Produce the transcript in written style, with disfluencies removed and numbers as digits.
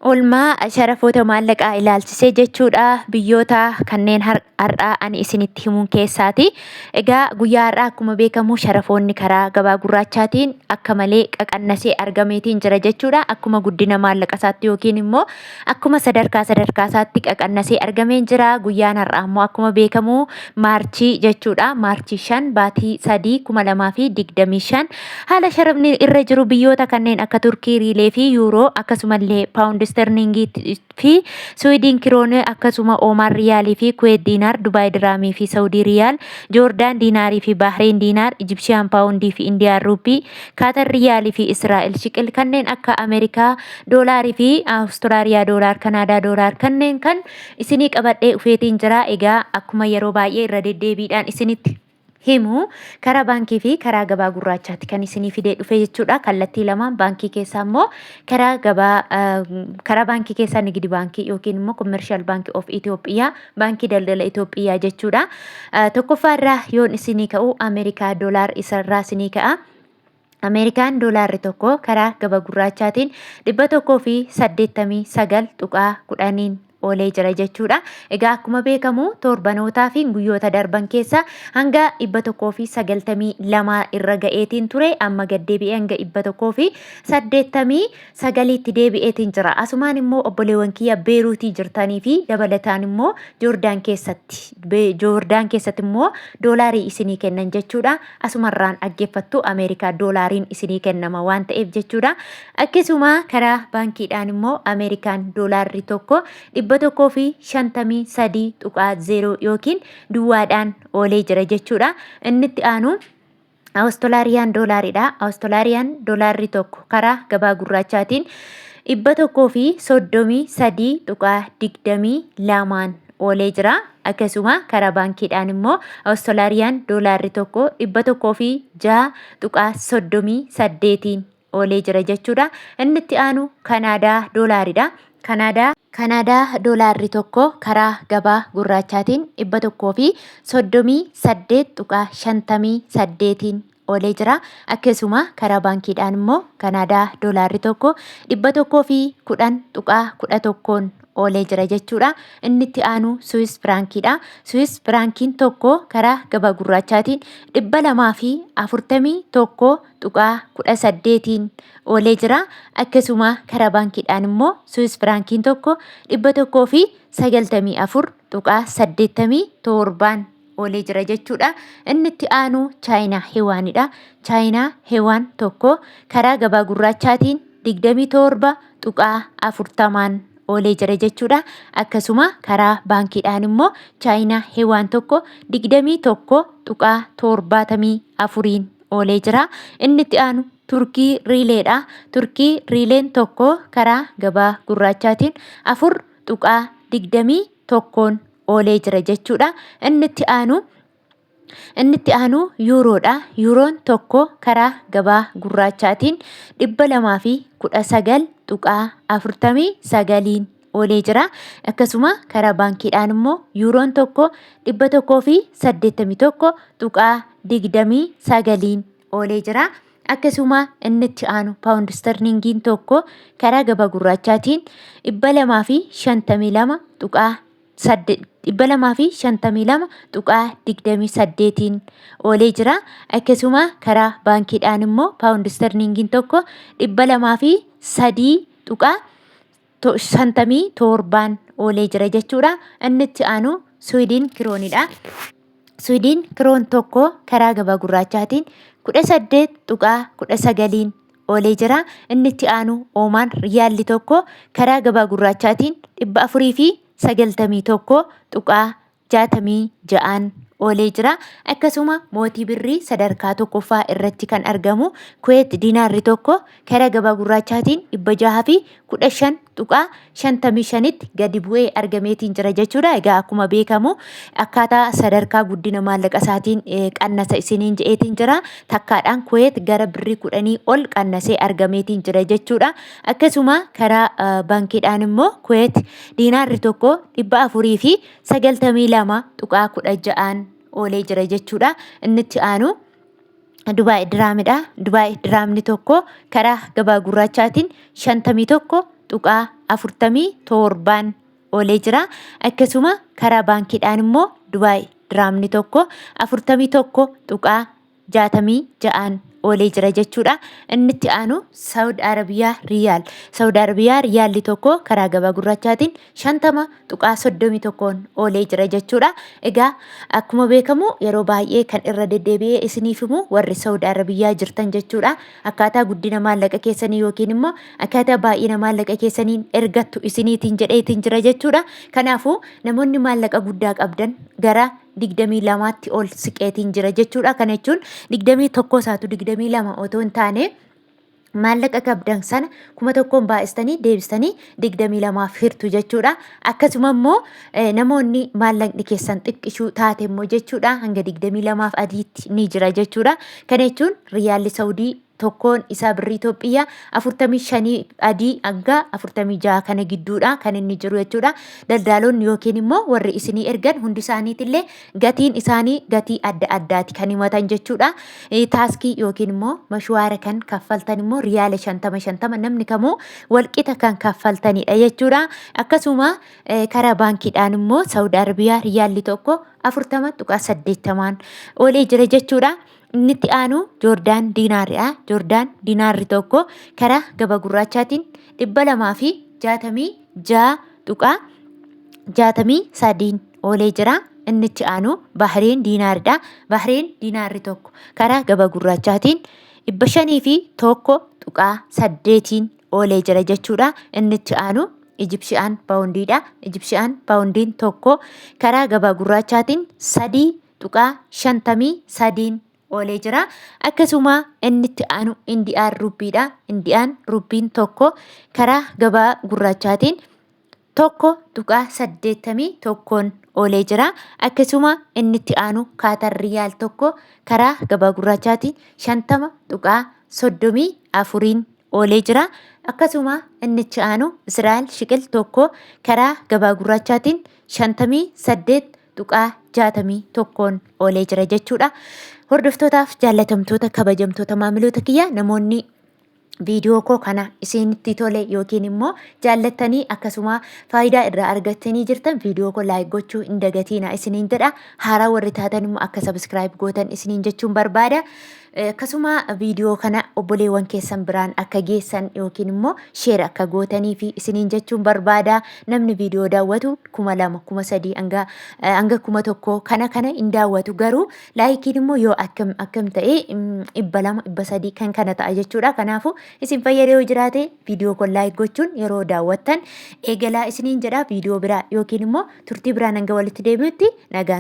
Oolmaa sharafoota maallaqaa ilaalchisee jechuudha biyyoota kanneen har'aa ani isinitti himuun keessaati. Egaa guyyaa har'aa akkuma beekamu sharafoonni karaa gabaa gurraachaatiin akka malee qaqannasee argameetiin jira jechuudha. Akkuma guddina maallaqa isaatti yookiin immoo akkuma sadarkaa sadarkaa isaatti qaqannasee argamee jira. Guyyaan har'aa immoo akkuma beekamu Maarchii jechuudha. Maarchii 5 baatii 3 2025 haala sharafni irra jiru biyyoota kanneen akka Turkii Riilee fi Yuuroo, akkasumallee Paawundi Sterlingii fi Suwiidin Kiroonee, akkasuma Oomaan Riyaalii fi Kuweet Diinaar, Dubaay Diraamii fi Saudii Riyaal, Joordaan Diinaarii fi Baahireen Diinaar, Ijibshiyaan Paawundii fi Indiyaan Ruuppii, Kaatar Riyaalii fi Israa'el Shiqil, kanneen akka Ameerikaa Doolaarii fi Awustiraaliyaa Doolaar, Kanaadaa Doolaar kanneen kan isinii qabadhee dhufeetiin jira. Egaa akkuma yeroo baay'ee irra deddeebiidhaan isinitti himu, karaa baankii fi karaa gabaa gurraachaatti kan isinii fidee dhufe jechuudha. Kallattii lamaan, baankii keessaa immoo karaa gabaa, karaa baankii keessaa Nigidi Baankii yookiin immoo Commercial Bank of Ethiopia, Baankii Daldala Itoophiyaa jechuudha. Tokkoffaa irraa yoon isinii ka'u, Ameerikaa doolaar isarraa isinii ka'a. Ameerikaan doolaarri tokko karaa gaba gurraachaatiin 189.10n oolee jira jechuudha. Egaa akkuma beekamu torbanootaa fi guyyoota darban keessa hanga 192 irra ga'eetiin ture, amma gad deebi'ee hanga 189tti deebi'eetiin jira. Asumaan immoo obboleewwan kiyya Beeruutii jirtanii fi dabalataan immoo Joordaan keessatti immoo doolaarii isinii kennan jechuudha. Asumarraan dhaggeeffattu, Ameerikaa doolaariin isinii kennama waan ta'eef jechuudha. Akkasuma karaa baankiidhaan immoo Ameerikaan doolaarri tokko 153.0 yookiin duwwaadhaan oolee jira jechuudha. Inni itti aanu Awustiraariyaan doolaaridha. Awustiraariyaan doolaarri tokko karaa gabaa gurraachaatiin 133.22n oolee jira. Akkasuma karaa baankiidhaan immoo Awustiraariyaan doolaarri tokko 106.38n oolee jira jechuudha. Inni itti aanu Kanaadaa doolaaridha. Kanaadaa doolaarri tokko karaa gabaa gurraachaatiin 138.58n oolee jira. Akkasuma karaa baankiidhaan immoo Kanaadaa doolaarri tokko 110.11n oolee jira jechuudha. Inni itti aanu Suwis firaankiidha. Suwis firaankiin tokko karaa gabaa gurraachaatiin 241.18n oolee jira. Akkasuma karaa baankiidhaan immoo Suwis firaankiin tokko 194.87n oolee jira jechuudha. Inni itti aanu Chaayinaa Hewaanidha. Chaayinaa Hewaan tokko karaa gabaa gurraachaatiin 27.40n oolee jira jechuudha. Akkasuma karaa baankiidhaan immoo Chaayinaa Hewaan tokko 21.74n oolee jira. Inni itti aanu Turkii Riileedha. Turkii Riileen tokko karaa gabaa gurraachaatiin 4.21n oolee jira jechuudha. Inni itti aanu yuuroodha. Yuuroon tokko karaa gabaa gurraachaatiin 219.49n oolee jira. Akkasuma karaa baankiidhaan immoo yuuroon tokko 181.29n oolee jira. Akkasuma inni itti aanu paawundi sterlingiin tokko karaa gabaa gurraachaatiin 252.28n oolee jira. Akkasuma karaa baankiidhaan immoo paawundi sterlingiin tokko 203.57n oolee jira jechuudha. Inni itti aanu Suwiidin kiroonidha. Suwiidin kiroon tokko karaa gabaa gurraachaatiin 18.19n oolee jira. Inni itti aanu Oomaan riyaalli tokko karaa gabaa gurraachaatiin 491.66n oolee jira. Akkasuma mootii birrii sadarkaa tokkoffaa irratti kan argamu Kuweet diinaarri tokko karaa gabaa gurraachaatiin 615.55tti gadi bu'ee argameetiin jira jechuudha. Egaa akkuma beekamu akkaataa sadarkaa guddina maallaqa isaatiin qannasa isiniin je'eetiin jira. Takkaadhaan Kuweet gara birrii 10 ol qannasee argameetiin jira jechuudha. Akkasuma karaa baankiidhaan immoo Kuweet diinaarri tokko 492.16n oolee jira jechuudha. Inni itti aanu Dubaay diraamidha. Dubaay diraamni tokko karaa gabaa gurraachaatiin 51. 47n oolee jira. Akkasuma karaa baankiidhaan immoo Dubaay diraamni tokko 41.66n oolee jira jechuudha. Inni itti aanu Saawud Arabiyaa Riyaal. Saawud Arabiyaa Riyaalli tokko karaa gabaa gurraachaatiin 50.31n oolee jira jechuudha. Egaa akkuma beekamu yeroo baay'ee kan irra deddeebi'ee isiniif himu warri Saawud Arabiyaa jirtan jechuudha. Akkaataa guddina maallaqa keessanii yookiin immoo akkaataa baay'ina maallaqa keessaniin ergattu isiniitiin jedheetiin jira jechuudha. Kanaafuu namoonni maallaqa guddaa qabdan gara 22tti ol siqeetiin jira jechuudha. Kana jechuun 21 isaatu 22 otoo hin taane maallaqa qabdan sana 1000n baay'istanii deebistanii 22f hirtu jechuudha. Akkasuma immoo namoonni maallaqni keessan xiqqishuu taate immoo jechuudha hanga 22f adiitti ni jira jechuudha. Kana jechuun riyaalli Saudii tokkoon isaa birrii Itoophiyaa 45 adii hanga 46 kana gidduudha kan inni jiru jechuudha. Daldaalonni yookiin immoo warri isinii ergan hundi isaaniitillee gatiin isaanii gatii adda addaati kan himatan jechuudha. Taaskii yookiin immoo mashwaara kan kaffaltan immoo riyaala 50 50 namni kamuu walqixa kan kaffaltanidha jechuudha. Akkasuma karaa baankiidhaan immoo Saawud Arabiyaa riyaalli tokko 40.80n oolee jira jechuudha. Inni itti aanu Joordaan diinaariidha. Joordaan diinaarri tokko karaa gaba gurraachaatiin 266.63n oolee jira. Inni itti aanu Bahreen diinaaridha. Bahreen diinaarri tokko karaa gaba gurraachaatiin 501.8n oolee jira jechuudha. Inni itti aanu Ijipshiyaan paawundiidha. Ijipshiyaan paawundiin tokko karaa gabaa gurraachaatiin 3.53n oolee jira. Akkasuma inni itti aanu Indiyaan ruppiidha. Indiyaan ruppiin tokko karaa gabaa gurraachaatiin 1.81n oolee jira. Akkasuma inni itti aanu Kaatar Riyaal tokko karaa gabaa gurraachaatiin 50.34n oolee jira. Akkasuma inni itti aanu Israa'el Shiqil tokko karaa gabaa gurraachaatiin 58.61n oolee jira jechuudha. Hordoftootaaf jaallatamtoota kabajamtoota maamiloota kiyya, namoonni viidiyoo koo kana isinitti tole yookiin immoo jaallattanii akkasuma faayidaa irraa argattanii jirtan, viidiyoo koo like gochuu hin dagatiina isiniin jedha. Haaraa warri taatan immoo akka subscribe gootan isiniin jechuun barbaada. Akkasuma viidiyoo kana obboleewwan keessan biraan akka geessan yookiin immoo share akka gootanii fi isiniin jechuun barbaada. Namni viidiyoo daawwatu 2000, 3000 hanga 1000 kana kana hin daawwatu, garuu likeiin immoo yoo akkam akkam ta'e 200, 300 kan kana ta'a jechuudha. Kanaafuu isin fayyadee yoo jiraate viidiyoo kun like gochuun yeroo daawwattan eegalaa isiniin jedha. Viidiyoo biraa yookiin immoo turtii biraan hanga walitti deebi'utti nagaan.